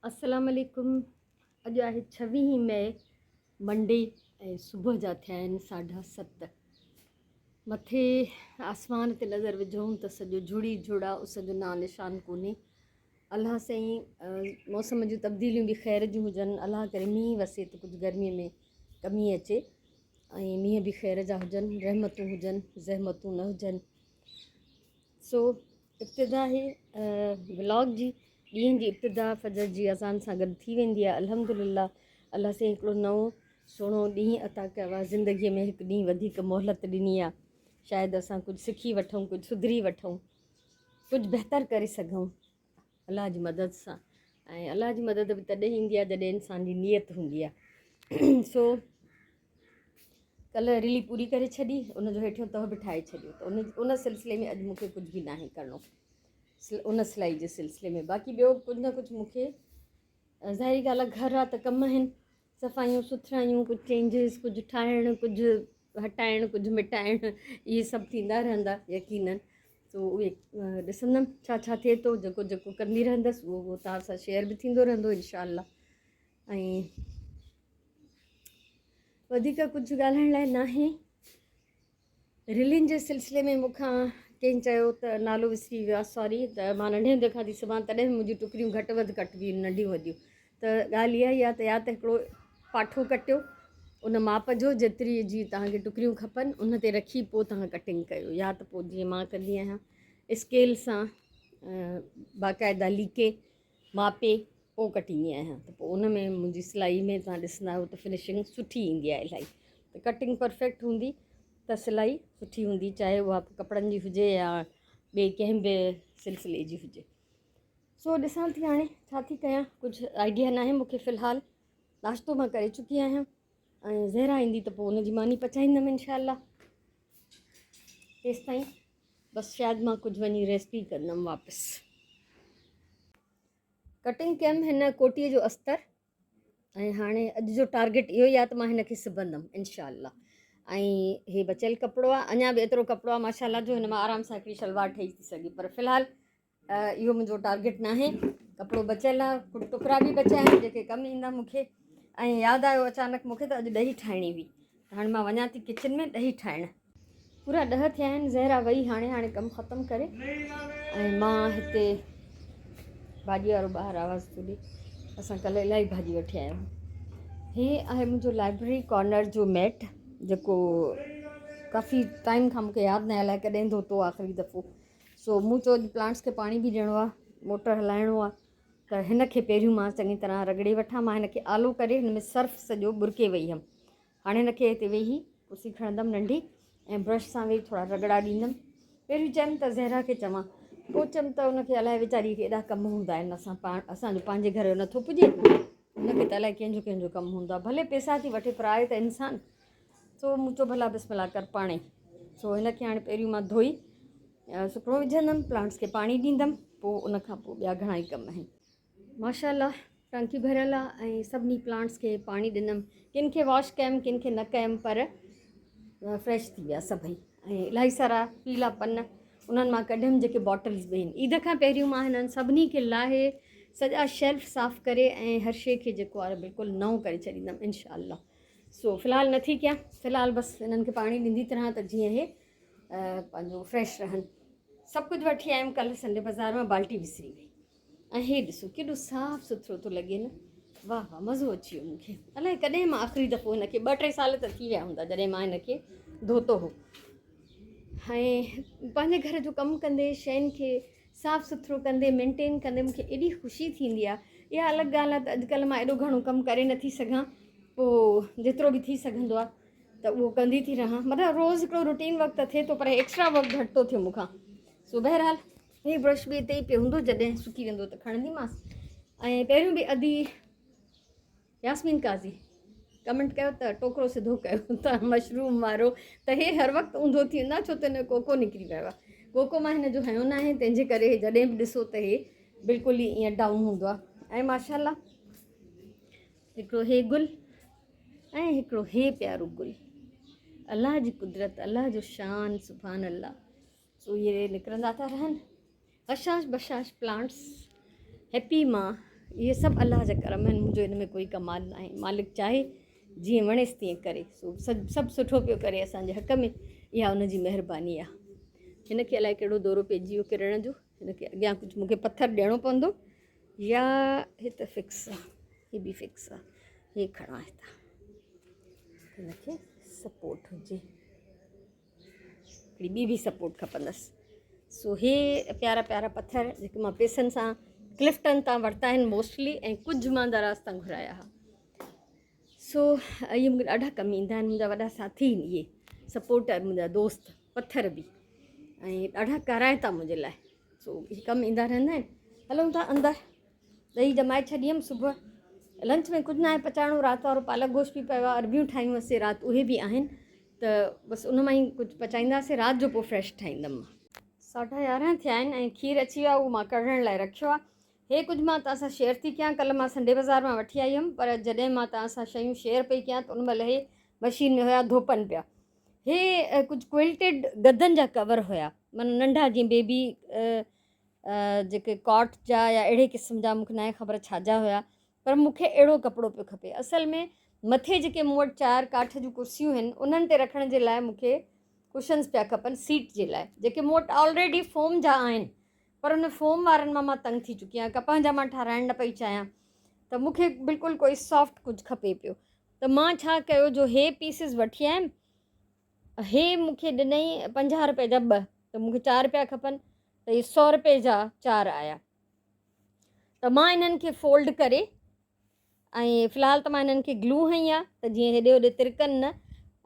السلام عليڪم اڄ آهي ڇويهين مئي منڊي ۽ صبح جا ٿيا آهن ساڍا ست. مٿي آسمان تي نظر وجهون ته سڄو جھڙ ئي جھڙ آ، اس جو نانء نشان ڪونهي. الله سائين موسم جون تبديليون به خير جون هجن، الله ڪري مينهن وسي ته ڪجهه گرمي ۾ ڪمي اچي ۽ مينهن به خير جا هجن، رحمتون هجن، زحمتون نه هجن. سو ابتدا آهي ولاگ جي، ڏينهن جي ابتدا فجر جي اذان سان گڏ ٿي ويندي آهي. الحمدلله الله سائين هڪڙو نئون سهڻو ڏينهن عطا ڪيو آهي، زندگيء ۾ هڪ ڏينهن وڌيڪ مهلت ڏني آهي، شايد اسان ڪجهه سکي وٺون، ڪجهه سڌري وٺون، ڪجهه بهتر ڪري سگهون الله جي مدد سان. ۽ الله جي مدد به تڏهن ايندي آهي جڏهن انسان جي نيت هوندي آهي. سو ڪلهه رلي پوري ڪري ڇڏي، ان جو هيٺيون تهه به ٺاهي ڇڏيو ته ان سلسلي ۾ اڄ مون کي ڪجهه به ناهي ڪرڻو ان سلائي جي سلسلي ۾، باقي ٻيو ڪجهه نه ڪجهه مون کي ظاهري ڳالهه آهي گهر آهي ته ڪم آهن، صفايون سٿرايون، ڪجهه چينجز، ڪجهه ٺاهڻ، ڪجهه هٽائڻ، ڪجهه مٽائڻ، اهي سڀ ٿيندا رهندا يقينن. سو اهي ڏسندم ڇا ڇا ٿئي ٿو، جيڪو جيڪو ڪندي رهندس اهو اهو توهان سان شيئر به ٿيندو رهندو انشاء الله. ۽ وڌيڪ ڪجهه ڳالهائڻ لاء ناهي. رلين جي سلسلي ۾ مون کان ڪنهن چيو ته نالو وسري ويو آهي سوري، ته مان ننڍي هوندي کان ٿي سبان تڏهن به منهنجون ٽڪريون گهٽ وڌ ڪٽبيون آهن ننڍيون وڏيون. ته ڳالهه اها ئي آهي ته يا ته هڪڙو پاٺو ڪٽيو ان ماپ جو جيتري جي توهان کي ٽڪريون کپن ان تي رکي پوء توهان ڪٽنگ ڪيو، يا ته پوء جيئن مان ڪندي آهيان اسڪيل سان باقاعده ليڪي ماپي پوء ڪٽيندي آهيان ته پوء ان ۾ منهنجي سلائي ۾ توهان ڏسندا آهيو ته فنشنگ سٺي ايندي آهي الاهي. ته ڪٽنگ پرفيڪٽ هوندي ته سلائي سٺي هوندي، چاهي اها ڪپڙن جي هجي يا ٻئي ڪنهن به سلسلي جي هجي. سو ڏسان ٿي هاڻي ڇا ٿي ڪيان، ڪجهه آئيڊيا ناهي مون کي في الحال. ناشتو مان ڪري چڪي آهيان ۽ زهرا ايندي ته پوء ان جي ماني پچائيندم انشاء الله. تيستائين بس شايد مان ڪجهه وڃي ريسپي ڪندم واپس. ڪٽنگ ڪيم هن ڪوٽيء جو استر ۽ هاڻي اڄ جو ٽارگيٽ اهو ئي آهي ته مان هن کي سبندم انشاء الله. ۽ هي بچيل ڪپڙو آهي، اڃا به ايترو ڪپڙو آهي ماشاء الله جو هن مان آرام سان هڪڙي شلوار ٺهي ٿي سگهي، پر في الحال اهو منهنجو ٽارگيٽ ناهي. ڪپڙو بچيل آهي، ڪجهه ٽڪرا به بچيا آهن جيڪي ڪم ايندا مون کي. ۽ ياد آيو اچانڪ مون کي ته اڄ ڏهي ٺاهڻي هئي، ته هاڻي مان وڃان ٿي ڪچن ۾ ڏهي ٺاهڻ. پورا ڏهه ٿيا آهن، زهرا وئي هاڻي هاڻي ڪم ختم ڪري ۽ مان هتي ڀاڄي وارو ٻاهر آواز ٿو ڏي. اسان ڪلهه الاهي ڀاڄي وٺي آيا آهيون. هي آهي منهنجو لائبريري ڪارنر جو ميٽ، جيڪو ڪافي ٽائيم کان مونکي ياد نه آهي الائي ڪڏهن ڌوتو آخري دفعو. سو مون چيو اڄ پلانٽس کي پاڻي به ڏيڻو آهي، موٽر هلائڻو آهي، ته هن کي پهريون مان چڱي طرح رڳڙي وٺان. مان هن کي آلو ڪري هن ۾ سرف سڄو ٻرڪي وئي هيم. هاڻي هن کي هتي ويهي ڪرسي کڻندم ننڍي ۽ برش سان ويهي ٿورا رڳڙا ڏيندم. پهريون چيم ته زهرا کي چوان، پوء چيم ته ان کي الائي ويچاري کي ايڏا ڪم هوندا آهن، اسان پاڻ اسان جو پنهنجي گهر جو نٿو پڄي، هن کي ته الائي ڪنهن جو ڪنهن جو ڪم هوندو آهي، ڀلي پئسا ٿي وٺي پر آهي ته انسان. سو مون چيو ڀلا بسم الله ڪر پاڻ ئي. سو هن کي هاڻي پهريون مان ڌوئي سڪڻو وجهندم، پلانٽس کي پاڻي ڏيندم، پوء ان کان پوء ٻيا گهڻا ئي ڪم آهن. ماشاء الله ٽانڪي ڀريل آ ۽ سڀني پلانٽس کي پاڻي ڏنم، ڪن کي واش ڪيم ڪن کي نه ڪيم، پر فريش ٿي ويا سڀئي. ۽ الاهي سارا پيلا پن انهن مان ڪڍيم جيڪي باٽلز به آهن. عيد کان پهريون مان هنن سڀني کي لاهي سڄا شيلف صاف ڪري ۽ هر شيء کي جيڪو آهي بلڪل نئون ڪري ڇڏيندم انشاء الله. سو في الحال نٿي ڪيان، في الحال بس انهن کي پاڻي ڏيندي ٿي رهان ته جيئن هي پنهنجو فريش رهن. سڀ ڪجهه وٺي آيم ڪلهه سنڊي بازار مان، بالٽي وسري وئي. ۽ هي ڏسو ڪيڏو صاف سٿرو ٿو لڳي نه، واهه واهه مزو اچي ويو مونکي. الائي ڪڏهن مان آخري دفعو هن کي، ٻه ٽي سال ته ٿي ويا هوندا جڏهن مان هن کي ڌوتو هو. ۽ پنهنجي گهر جو ڪم ڪندي شين کي صاف سٿرو ڪندي مينٽين ڪندي مونکي ايڏي خوشي ٿيندي آهي. اها الڳ ڳالهه آهي ته اڄڪلهه مان ايڏو گهڻو ڪم ڪري نٿي سگهان، پوء جيترو به ٿي سگهندو آهي ته اهو ڪندي ٿي رهان. مطلب روز هڪڙو روٽين ورڪ ته ٿئي ٿو پر ايڪسٽرا ورڪ گهٽ ٿو ٿئي مون کان. سو بهرحال هي برش به اتي ئي پيو هوندو، جڏهن سڪي ويندو ته کڻنديمانس. ۽ پهريون به ادي ياسمين قاضي ڪمينٽ ڪيو ته ٽوڪرو سڌو ڪيو ته مشروم وارو، ته هي هر وقت اونڌو ٿي ويندو آهي ڇو ته هن جو ڪوڪو نڪري ويو آهي. ڪوڪو مان هن جو هنيو ناهي، تنهن جي ڪري هي جڏهن به ڏسو ته هي بلڪل ئي ائين ڊائون هوندو آهي. ۽ ماشاء الله هڪڙو هي گل ۽ هڪڙو هي پيارو گل، الله جي قدرت، الله جو شان، سبحان الله. سو اهي نڪرندا ٿا رهن. هشاش بشاش پلانٽس هيپي مان اهي سڀ الله جا ڪرم آهن منهنجو ان ۾ ڪوئي ڪمال ناهي مالڪ چاهي جيئن وڻيس تيئن ڪري سو سڀ سڀ سٺو پيو ڪري اسان جي حق ۾ اها ان جي مهرباني آهي هن کي الائي ڪهڙو دورو پئجي ويو ڪرڻ جو هن کي اڳيان ڪجهه مون کي پٿر ڏيڻو پوندو يا هي ته فڪس آهي هي به فڪس آهي هي کڻان هتان هن کي سپورٽ هجي هڪڙي ٻي به سپورٽ کپندس سو هي پيارا پيارا پٿر جيڪي مان پيسن سان ڪلفٽن تان ورتا آهن موسٽلي ۽ ڪجهه مان دراز تان گهرايا ها سو اهي مونکي ڏاڍا ڪم ايندا آهن منهنجا وڏا ساٿي آهن اهي سپورٽر منهنجا دوست پٿر به ۽ ڏاڍا ڪارائتا منهنجي لاء سو هي ڪم ايندا رهندا آهن هلون ٿا اندر ڏهي ڄمائي ڇڏي هيم صبح لنچ ۾ ڪجهه ناهي پچائڻو رات وارو پالڪ گوشت به پيو آهي اربيون ٺاهيون هئسي رات اهي به آهن ته بس ان مان ئي ڪجهه پچائينداسين رات جو پوء فريش ٺاهيندم مان. 11:30 ٿيا آهن ۽ کير اچي ويو آهي اهو مان ڪڙهڻ لاء رکيو آهي. هي ڪجهه مان توهان سان شيئر ٿي ڪيان ڪلهه مان سنڊي بازار مان وٺي آئي هيم پر جڏهن مان توهان سان شيون شيئر پئي ڪيان ته ان مهل هي مشين ۾ هيا ڌوپن پيا. هي ڪجهه ڪوئلٽيڊ گدن جا ڪور هيا معنيٰ ننڍا جيئن بيبي جيڪي ڪاٽ جا يا اهڙي قسم جا مونکي ناهي خبر ڇا جا هيا پر مون کي اهڙو ڪپڙو پيو کپي. اصل ۾ مٿي جيڪي مون وٽ چار ڪاٺ جون ڪرسيون هن، انهن تي رکڻ جي لاء مون کي ڪشنز پيا کپن سيٽ جي لاء، جيڪي مون وٽ آلريڊي فوم جا آهن، پر ان فوم وارن مان مان تنگ ٿي چڪي آهيان، ڪپهه جا مان ٺهرائڻ نه پئي چاهيان ته مون کي بلڪل ڪوئي سافٽ ڪجهه کپي پيو ته مان ڇا ڪيو جو هي پيسز وٺي آيم، هي مون کي ڏنئي 50 رپئي جا ٻه ته مون کي چار پيا کپن ته هي 100 رپئي جا چار آيا. ته مان انهن کي فولڊ ڪري ۽ في الحال ته مان انهن کي گلو هنئي آهي ته جيئن هيڏي هوڏي ترڪن نه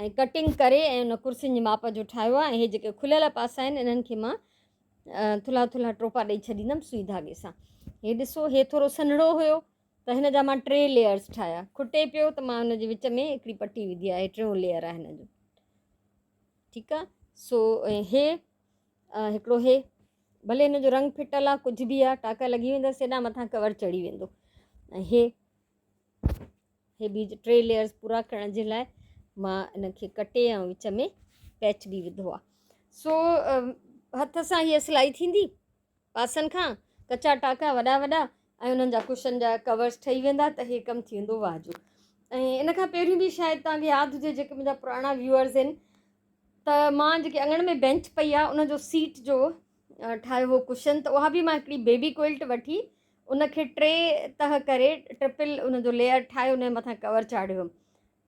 ۽ ڪٽنگ ڪري ۽ ان ڪرسين جي ماپ جو ٺاهيو آهي ۽ هي جيڪي کليل پاسا آهن انهن کي مان ٿلها ٿلها ٽوپا ڏئي ڇڏيندم سوئي ڌاڳي سان. هي ڏسو هي ٿورو سنهڙو هيو ته هن جا مان ٽي ليئرز ٺاهيا. کٽي پيو ته مان هن جي وچ ۾ هڪڙي پٽي وڌي آهي. ٽيون ليئر آهي هن جو. ٺيڪ آهي سو هي هڪڙو هي ڀلي هن جو رنگ ڦٽل آ ڪجهه به آ ٽاڪا لڳي ويندس هيڏانهن مٿان ڪور چڙهي ويندو ۽ هي هي به ٽي ليئرز پورا ڪرڻ جي لاء مان ان کي ڪٽي ۽ وچ ۾ پيچ به وڌو آ سو هٿ سان هيء سلائي ٿيندي پاسن کان ڪچا ٽاڪا وڏا وڏا ۽ انهن جا ڪشن جا ڪورز ٺهي ويندا ته هي ڪم ٿي ويندو واهه جو ۽ ان کان پهريون به شايد توهان کي ياد هجي جيڪي منهنجا پراڻا ويوئرز آهن ته مان جيڪي اڱڻ ۾ بينچ پئي آهي ان جو سيٽ جو ٺاهيو هو ڪشن ته اها به مان هڪڙي بيبي ڪوئلٽ وٺي ان کي ٽي تهه ڪري ٽرپل ان جو ليئر ٺاهي ان جي مٿان ڪور چاڙهيو هيم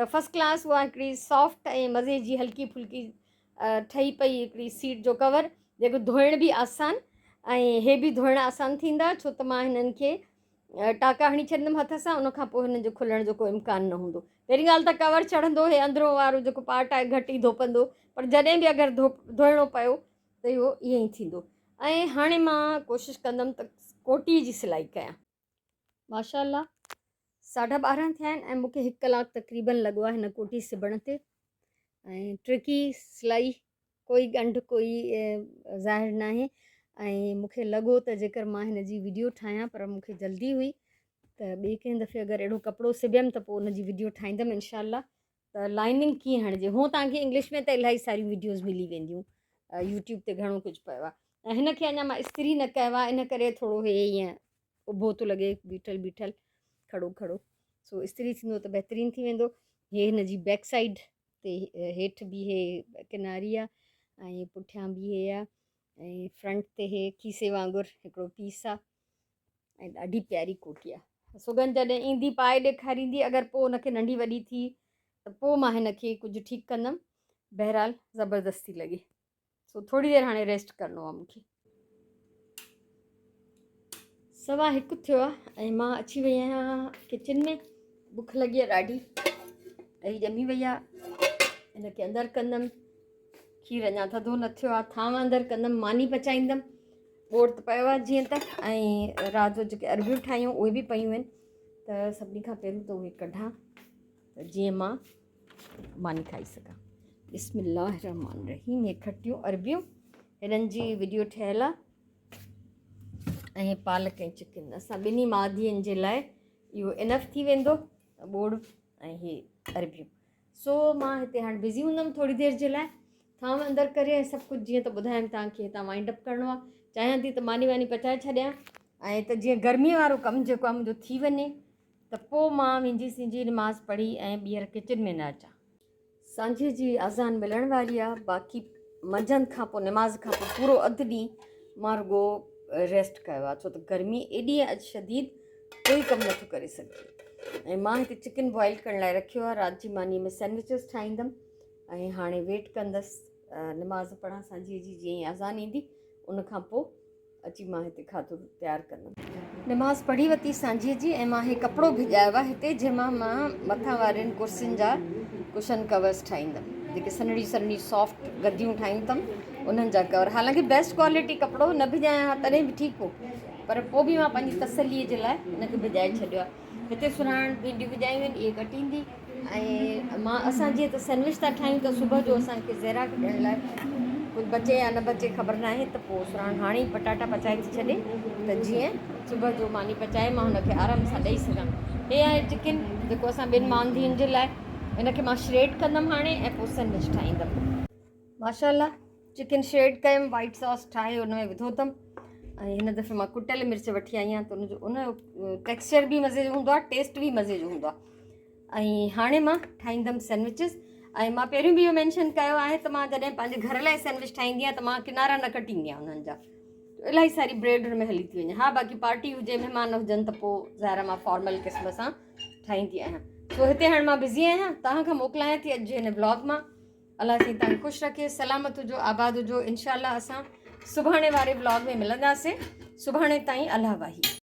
ته فرسٽ ڪلاس اها هڪڙي سافٽ ۽ مزي جي هلڪي ڦلڪي ٺهي پئي هڪڙي سيٽ جو ڪور جيڪو ڌوئڻ به آسان ۽ هي به ڌوئڻ آسان ٿيندا ڇو ته مان هنن کي ٽاڪا هڻي ڇڏيندم هٿ سان ان کان پوء هنن جو کلڻ جو ڪو امڪان نه هوندو. پهرين ڳالهه ته ڪور چڙهندو هي اندرون وارو جيڪو پارٽ آهي گهٽ ئي ڌوپندو پر جڏهن به اگر ڌوپ ڌوئڻو پيو ته اهو ائين ئي ٿيندو ۽ هاڻي مان ڪوشش ڪندم ته ڪوٽي جي سلائي ڪيان. ماشاء الله 12:30 ٿيا آهن ۽ مون کي هڪ ڪلاڪ تقريبن لڳو آهي هن ڪوٽي سبڻ تي ۽ ٽرڪي سلائي ڪوئي ڳنڍ ڪوئي ظاهر ناهي ۽ مون کي لڳو ته جيڪر مان هن جي وڊيو ٺاهيان پر مون کي جلدي هئي ته ٻئي ڪنهن دفعي اگر اهڙو ڪپڙو سبيم ته پوء ان جي وڊيو ٺاهيندم انشاء الله ته لائننگ ڪيئن هڻجي هون توهان کي انگلش ۾ ته الاهي ساريون وڊيوز ملي وينديون يوٽيوب تي گهڻو ڪجهه پيو آهي ۽ هن کي اڃا مان استري نه ڪيو آهي ان ڪري ٿورو هي ائين اڀو ٿو لڳي بيٺل بيٺل کڙو کڙو سو استري ٿيندو ته بهترين ٿي ويندو هي هن جي بيڪ سائيڊ تي هيٺ به هي ڪناري آ ۽ پٺيان به هي آ ۽ فرنٽ تي هي کيسي وانگر هڪڙو پيس آ ۽ ڏاڍي پياري ڪوٽي آ. سگن جڏهن ايندي پائي ڏيکاريندي اگر پوء ان کي ننڍي وڏي ٿي ته پوء مان هن کي ڪجهه ٺيڪ ڪندم بهرحال زبردست ٿي لڳي. سو ٿوري دير هاڻي ريسٽ ڪرڻو آ مونکي. 1:15 ٿيو آ ۽ مان اچي وئي آهيان ڪچن ۾. بک لڳي آ ڏاڍي. ڏهي ڄمي وئي آ. ان کي اندر ڪندم. کير اڃا ٿڌو نه ٿيو آ. ٿانو اندر ڪندم. ماني پچائيندم. ٻوڙ ته پيو آ جيئن ته ۽ رات جو جيڪي اربيون ٺاهيون اهي به پيون آهن ته سڀني کان پهريون ته اهي ڪڍان ته جيئن مان ماني کائي سگهان. بسم الله الرحمٰن الرحيم هي کٽيون عربيون هنن جي وڊيو ٺهيل آ ۽ پالڪ ۽ چڪن اسان ٻنهي ماء ڌيئن جي لاء اهو انف ٿي ويندو ٻوڙ ۽ هي عربيون سو مان هتي هاڻي بزي هوندم ٿوري دير جي لاء ٿانو اندر ڪري ۽ سڀ ڪجهه جيئن ته ٻڌايم توهان کي هتان وائنڊ اپ ڪرڻو آ چاهيان ٿي ته ماني واني پچائي ڇڏيان. ۽ ته جيئن گرمي وارو ڪم جيڪو آهي منهنجو ٿي وڃي ته پوء مان وينجي سينجي نماز پڙهي ۽ ٻيهر ڪچن ۾ نه اچان. سانجهي جي اذان ملڻ واري آ باقي منجهند کان پوء نماز کان پوء پورو اڌ ڏينهن مان رڳو ريسٽ ڪيو آ ڇو ته گرمي ايڏي آ اڄ شديد ڪوئي ڪم نٿو ڪري سگهجي ۽ مان هتي چڪن بوائل ڪرڻ لاء رکيو آ رات جي ماني ۾ سينڊوچز ٺاهيندم ۽ هاڻي ويٽ ڪندس نماز پڙهان سانجهي جي جيئن ئي اذان ايندي ان کان پوء اچي مان هتي کاڌو تيار ڪندم. نماز پڙهي ورتي سانجهيء جي ۽ مان هي ڪپڙو ڀڄايو آهي هتي جنهن مان مان مٿان وارين ڪرسين جا ڪشن ڪورس ٺاهيندم جيڪي سنهڙي سنهڙي سافٽ گديون ٺاهيون اٿم انهن جا ڪور حالانڪه بيسٽ ڪوالٽي ڪپڙو نه ڀڄايان ها تڏهن به ٺيڪ هو پر پوء به مان پنهنجي تسليء جي لاء ان کي ڀڄائي ڇڏيو آهي. هتي سرهاڻ ڀينڊيون ڀڄايون آهن اهي ڪٽيندي ۽ مان اسان جيئن ته سينڊوچ ٿا ٺاهيون ته صبح جو اسان کي زهرا کي ڏيڻ لاء ڪجهه بچي يا نه بچي خبر ناهي ته پوء سرهاڻ هاڻي ئي پٽاٽا پچائي ٿي ڇڏي ته جيئن صبح جو ماني پچائي مان هن کي آرام سان ڏئي سگهان. هي آهي چڪن جيڪو اسان ٻن مان ڌيئن جي لاء هن کي مان شريڊ ڪندم هاڻي ۽ پوء سينڊوچ ٺاهيندم. ماشاء الله چڪن شريڊ ڪيم وائيٽ ساس ٺاهي ان ۾ وڌو اٿم ۽ هن دفعي مان ڪٽيل مرچ وٺي آئي آهيان ته ان جو ان جو ٽيڪسچر به مزي جو هوندو آهي ٽيسٽ به مزي جو هوندو آهي ۽ هاڻي مان ٺاهيندم سينڊوچز ۽ مان پهريون به اهو مينشن ڪيو آهي ته مان جڏهن پنهنجي گهر لاء سينڊوچ ٺاهيندي آهيان ته مان ڪنارا نه ڪٽيندي آهيان انهن جا الاهي ساري بريڊ ان ۾ هلي ٿي وڃي ها باقي پارٽي هجي مهمان هجن ته پوء ظاهر مان فارمل قسم سان ٺاهيندي آهيان سو هتي هاڻي مان بزي آهيان توهان کان موڪلايان ٿي اڄ جي هن بلاگ مان الله سائين توهان کي خوش رکي سلامت هجو آباد هجو انشاء الله اسان سڀاڻي واري ولاگ ۾ ملنداسين سڀاڻي تائين الله واهي.